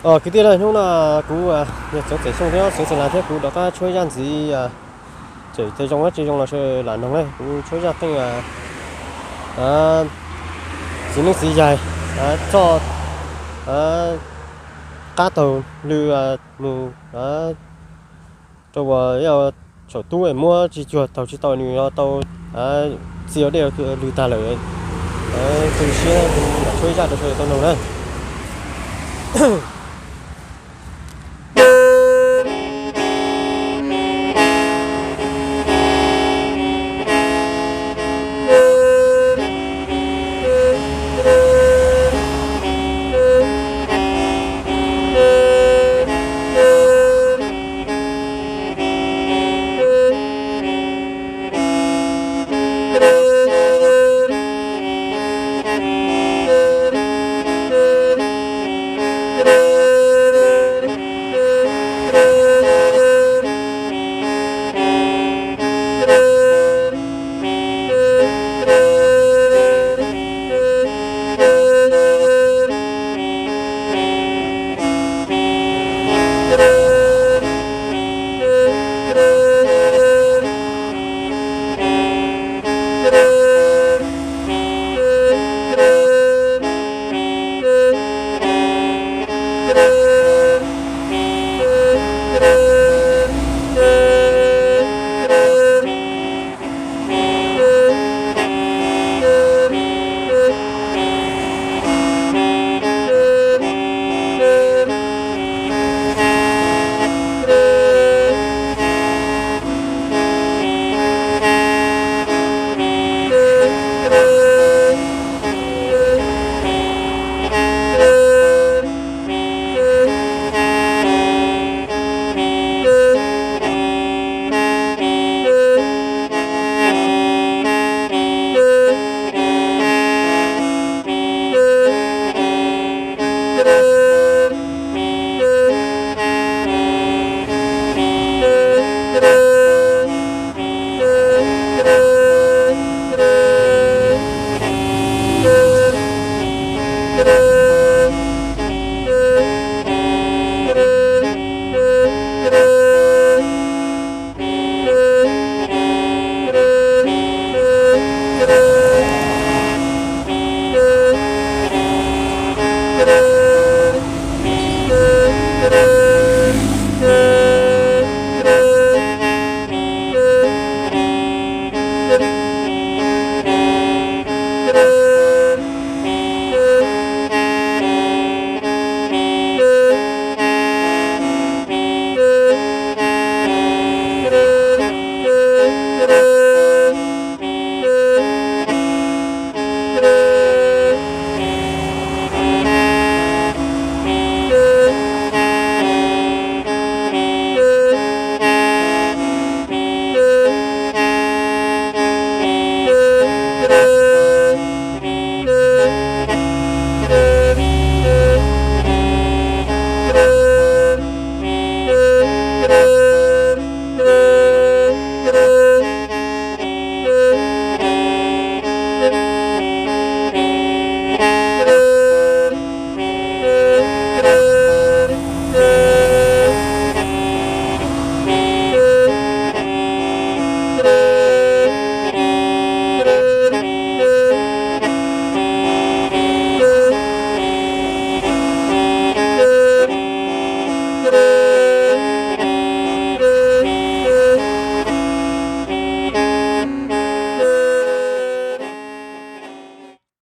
Kwv tij, hnub no kuv yog Txoov Txem Xyooj thiab Txoov Txeem Las thiab kuv rov qab tshuab zaj ntxiv, txawm tsis zoo los tsis zoo los sawv lam noog na, kuv tshuab zaj qeej txiv neeb txiv yaig txoj qab taug lw mus rau uas saum tub es muab tsis cuag taug tsis tau nws ho tau txia dej lw tag lawm. Tu siab, tshuab zaj rau sawv daws tau noog na.